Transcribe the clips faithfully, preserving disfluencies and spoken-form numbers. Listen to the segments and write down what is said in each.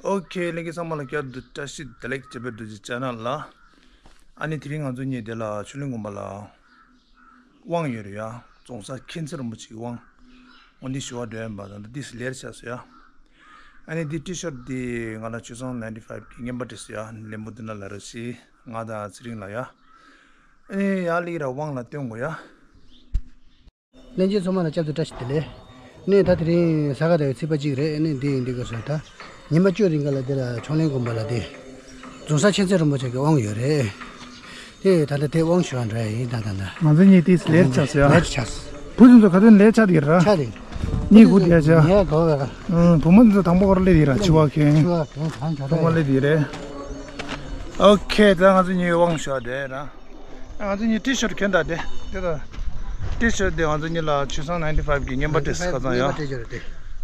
ཨོ་ཁེ། ལྷན་རྒྱས་ཚང་མ་ལ་བསྐྱར་དུ་བཀྲ་ཤིས་བདེ་ལེགས། རྒྱ་བལ་རྡོ་རྗེ་ཅེ་ནལ་ལ། ཨ་ནི་དེ་རིང་ང་ཚོ་གཉིས་དེ་ལ་ཆོས་གླིང་དགོན་པ་ལ་དབང་ཡོད་རེད་ཡ། རྫོང་སར་མཁྱེན་བརྩེ་རིན་པོ་ཆེའི་དབང་འོ་འདི་ཞུ་བར་འགྲོ་ཡ་ཡིན་པ་དང་། ད་འདི་ལེར་ཆགས་སོང་ཡ། ཨ་ནི་འདི་ཊི་ཤར་ཊི་འདི་ང་ལ་ཆོས་བཟང་ནའིན་ཊི་ཕའིབ་གིས་རྔན་པ་སྤྲད་སོང་ཡ། ལན་པོ་ཏི་ན་ལ་རོགས་བྱེད། ང་དང་ཚེ་རིང་ལགས་ཡ། ཨ་ནི་ཡར་སླེབས་ར་དབང་ལ་སྟོན་དགོས་ཡ། ལྷན་རྒྱས་ཚང་མ་ལ་བསྐྱར་དུ་བཀྲ་ཤིས་བདེ་ལེགས། ནས་ད་དེ་རིང་གཟའ་སྐར་དང་ཚེས་པ་གཅིག་རེད། ནས་འདི་ཡིན་འདི་ག་སོ་ད། ཉིན་པ་བཅུ་རིང་ག་ལ་འདི་ལ་ཆོས་གླིང་དགོན་པ་ལ་འདི་རྫོང་སར་མཁྱེན་བརྩེ་རིན་པོ་ཆེ་གི་དབང་ཡོད་རེད། དེ་ད་ལྟ་དེ་དབང་ཞུ་བ་འགྲོ་ཡ་ཡིན། ད་ད་ད། ང་ཚོ་གཉིས་དེ་ལེར་ཆགས་སོང་ཡ། ལེར་ཆགས། བུ་ཚོ་ཚོ་ག་དུས་ལེར་ཆགས་ཡོད་ར། ཆགས་རེད། གཉིད་ཁུག་བསྡད་ཆགས། ངས་གོ་བས་ག། ཨང་། བུ་མོ་ཚོ་དང་པོ་ག་རེ་སླེབས་ཡོད་ར། འཆི་བ་མཁན། འཆི་བ་མཁན་ད་ལྟ་དང་པོ་སླེབས་ཡོད་རེད། ཨོ་ཁེ། ད་ང་ཚོ་གཉིས་དབང་ཞུ་བ་འགྲོ་ཡ་ར། ང་ཚོ་གཉིས་ཊི་ཤར་ཊི་གྱོན་དང་དེ་དེ་དང་། ཊི་ཤར་ཊི་དེ་ང་ཚོ་གཉིས་ལ་ཆོས་བཟང་ནའིན་ཊི་ཕའིབ་གིས་རྔན་པ་སྤྲད་སོང་། ཁ་སང་ཡ།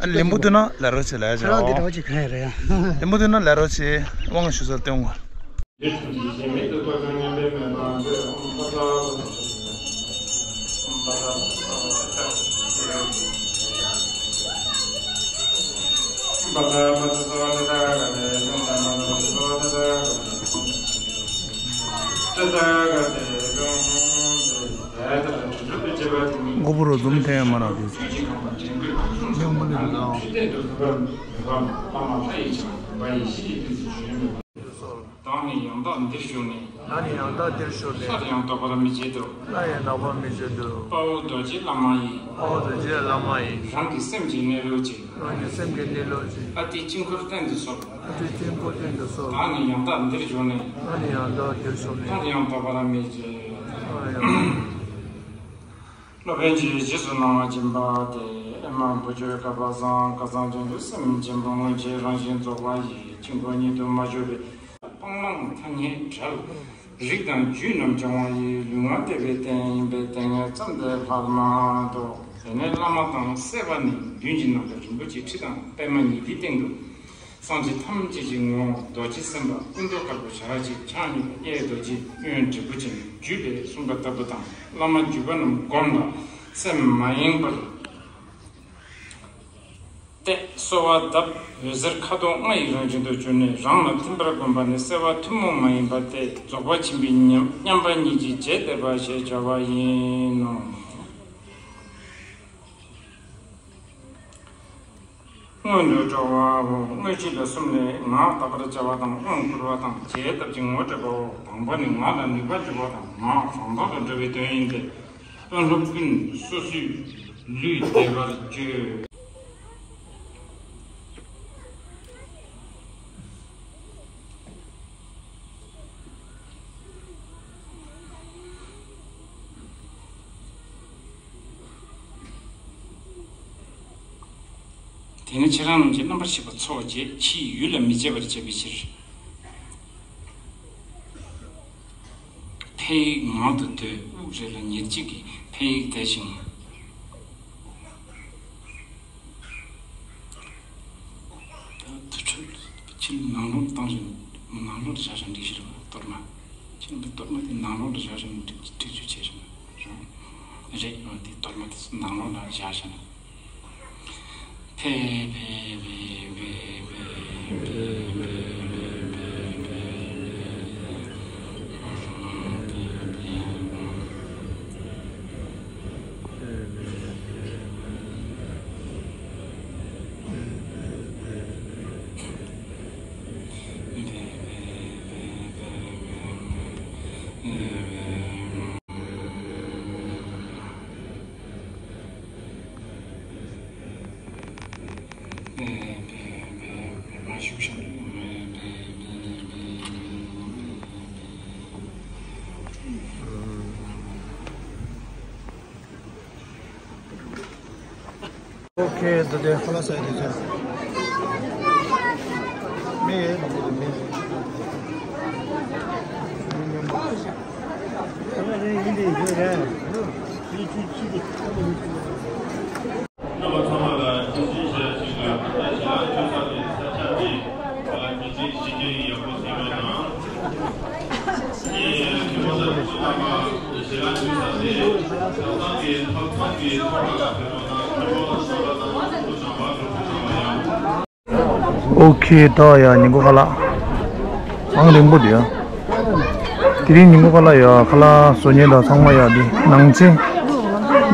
ཨ་ལན་པོ་ཏི་ན་ལ་རོགས་བྱེད་ལ་ཡ། ཁྱེད་རང་འདི་འདྲ་བ་ཅིག་གང་ཡ་རེད་ཡ། ལན་པོ་ཏི་ན་ལ་རོགས་བྱེད། དབང་ཞུ་སར་སྟོན་དགོས། མགོ་བོ་རུ་འཛུམ་འཐེན་ཡ་མ་རག་དུས། སྙིང་པོ་ལས་དུ་དང་། བདག་ནི་ཡང་དག་འདིར་བཞུགས་ནས། བདག་ནི་ཡང་དག་འདིར་བཞུགས་ནས། སླར་ཡང་དག་པར་མི་བྱེད་དོ། སླར་ཡང་དག་པར་མི་བྱེད་དོ། དཔའ་བོ་རྡོ་རྗེ་བླ་མ་ཡི། དཔའ་བོ་རྡོ་རྗེ་བླ་མ་ཡི། རང་གི་སེམས་ཀྱི་གནས་ལུགས་ཀྱི། རང་གི་སེམས་ཀྱི་གནས་ལུགས་ཀྱི། ཨ་ཏི་དཀྱིལ་འཁོར་སྟེང་དུ་གསོལ། ཨ་ཏི་དཀྱིལ་འཁོར་སྟེང་དུ་གསོལ། བདག་ནི་ཡང་དག་འདིར་བཞུགས་ནས། བདག་ནི་ཡང་དག་འདིར་བཞུགས་ནས། སླར་ཡང་དག་པར་མི་བྱེད། སླར་ཡང་། སློབ་དཔོན་གྱིས་རྗེས་སུ་གནང་བ་སྦྱིན་པ་སྟེ། ཨེ་མ་བུ་ཁྱོད་བསྐལ་པ་བཟང་། བསྐལ་བཟང་ཅན་དུ་སེམས་ཅན་པོ་སྔོན་ཆད་རང་བཞིན་རྫོགས་པ་ཡི། དཀྱིལ་འཁོར་ཉིད་དུ་མ་གྱུར་པའི། སྤང་བླང་ཐ་སྙད་བྲལ། རིགས་དང་རྒྱུད་རྣམས་སྦྱང་བ་ཡི། ལུས་ངག་བརྟན་པའི་རྟེན་ཡིན་པས། ལྟས་ངན་ཙམ་དེ་ལྷག་མ་གཏོགས། དེ་ནས་བླ་མ་དང་བསྲེས་པ་ནི། མདུན་གྱི་ནམ་མཁའ་རིན་པོ་ཆེའི་ཁྲི་དང་པདྨ་ཉི་ཟླའི་སྟེང་དུ། སངས་རྒྱས་ཐམས་ཅད་ཀྱི་ངོ་བོ་རྡོ་རྗེ་སེམས་དཔའ་སྐུ་མདོག་དཀར་པོ་ཞལ་གཅིག་ཕྱག་གཉིས་པ་གཡས་རྡོ་རྗེ་གཡོན་དྲིལ་བུ་ཅན། བརྒྱུད་པས་གསུངས་པ་ལྟ་བུ་དང་། བླ་མ་བརྒྱུད་པ་རྣམས་བསྒོམས་ལ་སེམས་མ་ཡེངས་པར་གཏད། གསོལ་བ་གདབ། འོད་ཟེར་ཁ་དོག་ལྔ་ཡི་རང་བཞིན་དུ་གྱུར་ནས། རང་ལ་ཐིམ་པར་བསྒོམས་པ་ནི་བསྲེ་བ་ཐུན་མོང་མ་ཡིན་པ་སྟེ། རྫོགས་པ་ཆེན་པོའི་མཉམ་མཉམ་པ་ཉིད་ཀྱི་རྒྱས་འདེབས་པ་ཞེས་བྱ་བ་ཡིན་ནོ། སྔོན་དུ་འགྲོ་བའོ། དངོས་གཞི་ལ་གསུམ་ལས། ངག་དག་པར་བྱ་བ་དང་། དབང་བསྐུར་བ་དང་། རྒྱས་བཏབ་ཅིང་ངོ་སྤྲད་པའོ། དང་པོ་ནི་ངག་ལ་ནུས་པ་འཇུག་པ་དང་། ངག་རང་དོན་དུ་འགྲོ་བའི་དོན་ཡིན་ཏེ། དཔོན་སློབ་ཀུན་སོ་སོའི་ལུས་བདེ་བར་སྤྱོད། དེ་ནས་ཁྱེད་རང་རྣམས་ཀྱི་རྣམ་པར་ཤེས་པ་ཚོགས་བཅས་ཕྱིའི་ཡུལ་ལ་མི་སྐྱེ་བར་བྱེད་པའི་ཕྱིར། ཕའི་ཡིག་ངག་ཏུ་སྡོད། དབུགས་རེ་ལ་ཉེར་གཅིག་གིས་ཕའི་ཡིག་བཟླས་ཤིང་། དུར་ཁྲོད་ཕྱིར་ནང་ལོགས་བཏང་ཞིང་། ནང་ལོགས་ལ་བཞག་ཞིང་འགྲིག་ཞིང་། གཏོར་མ། ཕྱིར་འདི་གཏོར་མ་དེ་ནང་ལོགས་ལ་བཞག་ཞིང་འགྲིག་འགྲིག་རྒྱུ་བྱས་ཤིང་། རེད། འོ་དེ་གཏོར་མ་དེ་ནང་ལོགས་ལ་བཞག་ཞིང་། ཕེ་ཕེ་ཕེ་ཕེ་ཕེ་ཕེ་ཕེ་ཕེ་ཕེ། ཨོ་ཁེ། ད་དེ་ཁ་ལག་ཟ་ཡི་དེ་ཚོ། མི་ཡོད་ནམ་པོ་དེ་མི། མི་མཉམ་པོ། ཁ་ལག་རེ་ཡིན་དེ་ཡོད་རེད། རྣམ་པ་ཚང་མ་ལ་ཐུགས་རྗེ་ཆེ་ཞུ་གི་ཡོད། ད་ལྟ་ཞལ་ལག་མཆོད་ས་དེ་ས་ཆ་དེ་ལ་མི་ཚེ་ཞིག་སྐྱེལ་ཡག་པོ་ཟིན་པ་དང་། ངས་ཐུགས་མ་ས་ཐུགས་ལ་མ་ཞལ་ལག་མཆོད་ས་དེ་ས་ཐང་གི་ཐོབ་ཐང་གི་ཐོག་ལ་ཕེབས་པ་དང་། ཐོབ་ཐང་ལ་ཐོབ་ཐང་ལ་ཡང་། ཨོ་ ཨོ་ཁེ། ད་ཡ་ཉིན་གུང་ཁ་ལག་ཨང་རིང་པོ་འདུག་ཡ། དེ་རིང་ཉིན་གུང་ཁ་ལག་ཡ་ཁ་ལག་བཟོ་མཁན་དང་ཚང་མ་ཡ་འདི་ནང་ཆེན།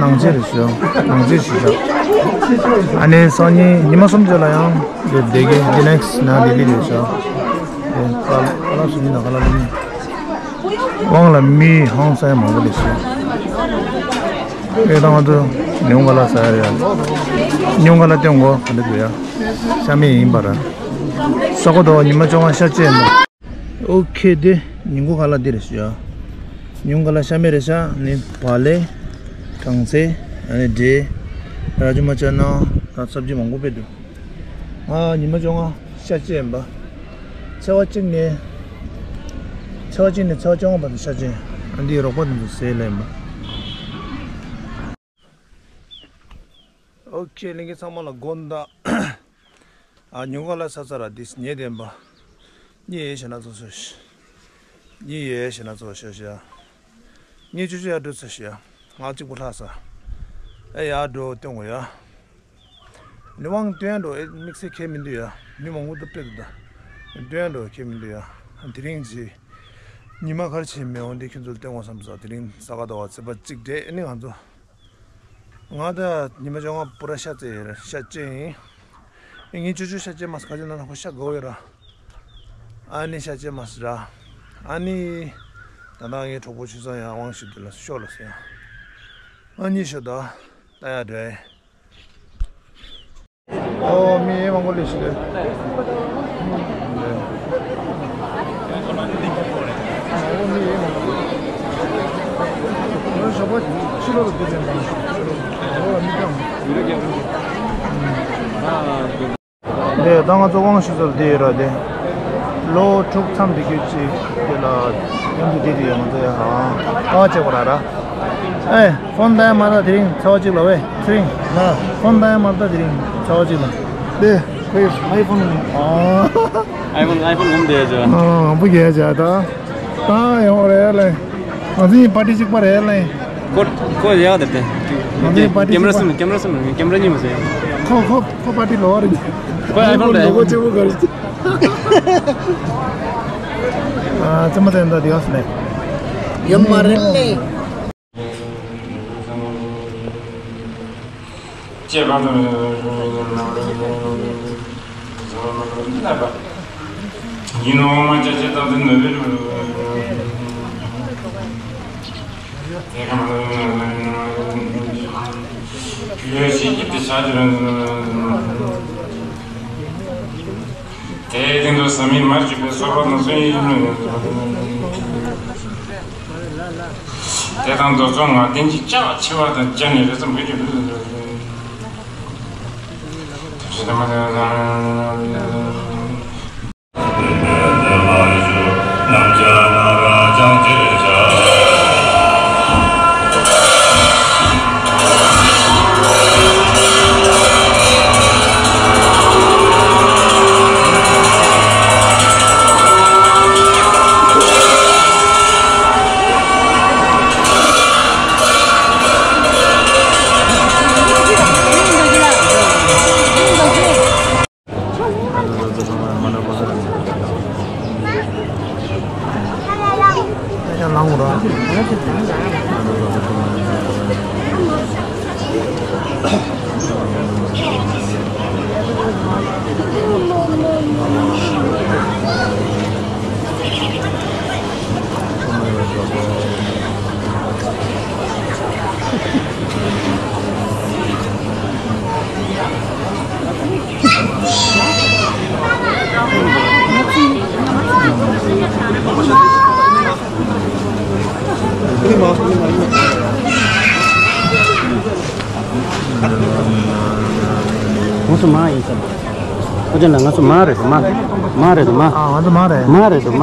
ནང་ཆེན་རེད་ཤག་ནང་ཆེན་ཞིག་ཤག་ཨ་ནི་སང་ཉིན་ཉི་མ་གསུམ་རྗེས་ལ་ཡང་འདི་བསྡད་ཀྱི་འདི་ནེག་སི་ན་ལྡི་ལི་རེད་ཤག་དེ་ཁ་ལག་ཁ་ལག་བཟོ་མཁན་དང་ཁ་ལག་ལེན་མཁན། དབང་ལ་མི་ཧང་སང་མང་པོ་འདུག་ཤག་ཨེ་ད་ང་ཚོ་ཉུང་ག་ལ་ཟ་ཡ་རེད་ཡ། ཉུང་ག་ལ་སྟོན་གོ་ག་འདྲ་འདུག་ཡ། ཤ་མེད་ཡིན་པ་ར། ས་གོ་དོ་ཉི་མ་བཅོ་ལྔ་ཤ་བཅད་ཡིན་པ། ཨོ་ཁེ། དེ་ཉིན་གུང་ཁ་ལག་འདི་རེད་ཤག་ཡ། ཉུང་ག་ལ་ཤ་མེད་རེད་ཤག་ནི་བག་ལེབ། གྲང་ཚལ། ཨ་ནི་འབྲས། ར་ཅུ་མ་ཅ་ན། ད་སབ་ཇི་མང་པོ་དཔེ་འདུག་ང་ཉི་མ་བཅོ་ལྔ་ཤ་བཅད་ཡིན་པ། ཚེས་པ་གཅིག་ནས། ཚེས་པ་གཅིག་ནས་ཚེས་པ་བཅོ་ལྔ་བར་དུ་ཤ་བཅད། ཨ་འདིའི་རོགས་པ་དེ་ཚོ་ཟས་ལེན་པ། ཨོ་ཁེ། ལྷན་རྒྱས་ཚང་མ་ལ་དགོང་དག་ཨ་ཉིན་གུང་ལ་ས་ས་ར་དིས་ཉེ་ལྡན་པ། གཉིད་ཡེ་ཞེ་ན་ཚོ་ཤོ་ཤི། གཉིད་ཡེ་ཞེ་ན་ཚོ་ཤོ་ཤི་ཡ། གཉིད་ཆུ་ཆུ་ཡ་འགྲོ་ཚོ་ཤི་ཡ། ང་གཅིག་པུ་ལྷག་ས། ཨེ་ཡ་འགྲོ་སྟོན་དགོས་ཡ། ནི་དབང་སྟོན་འགྲོ་ཨེ་དམིགས་བསལ་ཁྱད་མི་འདུག་ཡ། མི་མང་པོ་འདུག་དཔེ་འདུག་ད། སྟོན་འགྲོ་ཁྱད་མི་འདུག་ཡ། དེ་རིང་གི་ཉི་མ་ག་རེ་བྱས་མེད་འོང་འདི་ཁྱོད་ཚོ་ལ་སྟོན་དགོས་བསམ་སོང་། དེ་རིང་ས་ག་ཟླ་བ་ཚེས་པ་གཅིག་རེད། ཨ་ནི་ང་ཚོ། ང་ད་ཉི་མ་བཅོ་ལྔ་པུ་ར་ཤ་བཅད་ཡོད་རེད། ཤ་བཅད་ཡིན། ངས་ཆུ་ཆུ་ཤ་བཅད་མ་སོང་། ག་ཅི་ན་ན་ཁོ་ཤ་དགའ་བོ་ཡོད་ར། ཨ་ནི་ཤ་བཅད་མ་སོང་ར། ཨ་ནི། ད་ལྟ་ངའི་གྲོགས་པོ་ཆུ་ཚང་ཡང་དབང་ཞུ་དུས་ལ་ཤོག་ལ་སོང་ཡང་། ཨ་ནི་ཤོག་ད། ད་ཡ་འདྲ། ཨོ་མི་མང་པོ་ལས་ཤི་རེད། ཨོ་མི་མང་པོ་ལས། ཞོགས་པ་ཕྱི་ལོགས་ལ་བསྡད་ནས་ཨོ་མི་གང་། དེ་ད་ང་ཚོ་དབང་ཞུ་ཚུལ་དེ་ཡོད་ར། དེ་ལོ་དྲུག་མཚམས་དེ་ཁྱོད་ཅིག་དེ་ལ་མཉམ་དུ་བསྡད་དེ་ཡོད། ང་ཚོ་ཡ་ཧ་ཨ་བ་བྱེད་པ་ར་ར། ཨེ་ཕོན་ད་ཡ་མ་ད་དེ་རིང་ཚ་བ་གཅིག་ལ་ཝེ་ཚེ་རིང་ལ་ཕོན་ད་ཡ་མ་ད་དེ་རིང་ཚ་བ་གཅིག་ལ། དེ་ཁོས་ཨའི་ཕོན་ཨ་ཨའི་ཕོན་ཨའི་ཕོན་ངོམ་དེ་ཡ་ཅོ་ཨ་ང་པུ་གེ་ཡ་ཅ་ད་ད་ཡོང་རེད་ལེ། ང་ཚོ་ཡིན་པ་ཏི་གཅིག་པ་རེད་ལེ། ཁོ་ཁོ་ཡག་དེ་དེ། ང་ཚོའི་པ་ཏི་ཀེམ་ར་གཅིག་པ། གསུམ་ཀེམ་ར་གསུམ་ཀེམ་ར་གཉིས་མ་ཟེར། ཁོ་ཁོ་ཁོ་པ་ཏི་ལོ་རེད། ཁོ་ཨའི་ཕོན་རེད། ལོ་གོ་ཆེ་བོ་ག་རེད། ཨ་ཙི་མ་ཙི་འདི་ཡོད་ནས། ཡོད་མ་རེད་ལེ། ཅེས་པ་ཡིན་ནོ། འོ་མ་ཅག་ཅེས་དང་དེ་ནོ་བེ་རུ། དེ་ག་མ་ཡོད་ཞིག་གིས་དེ་བྱ་རྒྱུ་རེད། དེའི་སྟེང་དུ་ཟ་མའི་མར་གྱུར་པའི་སོལ་བ་ནང་སོན་ཡིན། དེ་དང་རྡོ་ཚོགས་ངར་ལྡན་གྱི་ལྕགས་ཆེ་བ་དང་སྦྱར་ནས་རི་ཙམ་བུད་ཀྱི་བུད། ང་ཚོ་མ་ཡིན་ས། ཨོ་ཅེ་ལ་ང་ཚོ་མ་རེད་དོ་མ། མ་རེད་དོ་མ། ཨ་ང་ཚོ་མ་རེད། མ་རེད་དོ་མ།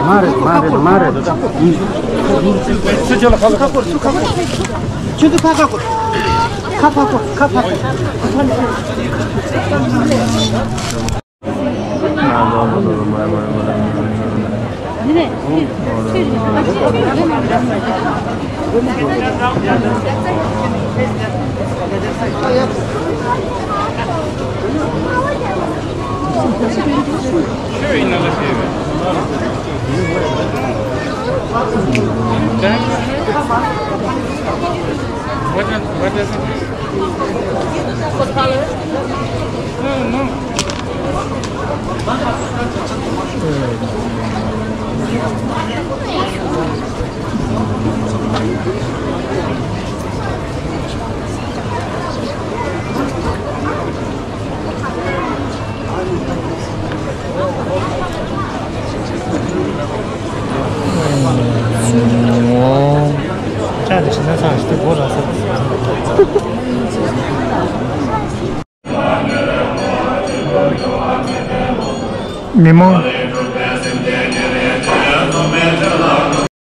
མ་རེད་མ་རེད་དོ་མ་རེད་དོ། ཁྱོད་ཚོ་ཕ་ཁ་སྐོར། ཁ་ཕ་སྐོར། ཁ་ཕ་སྐོར། What does, what does it mean? No, no. མི་མང་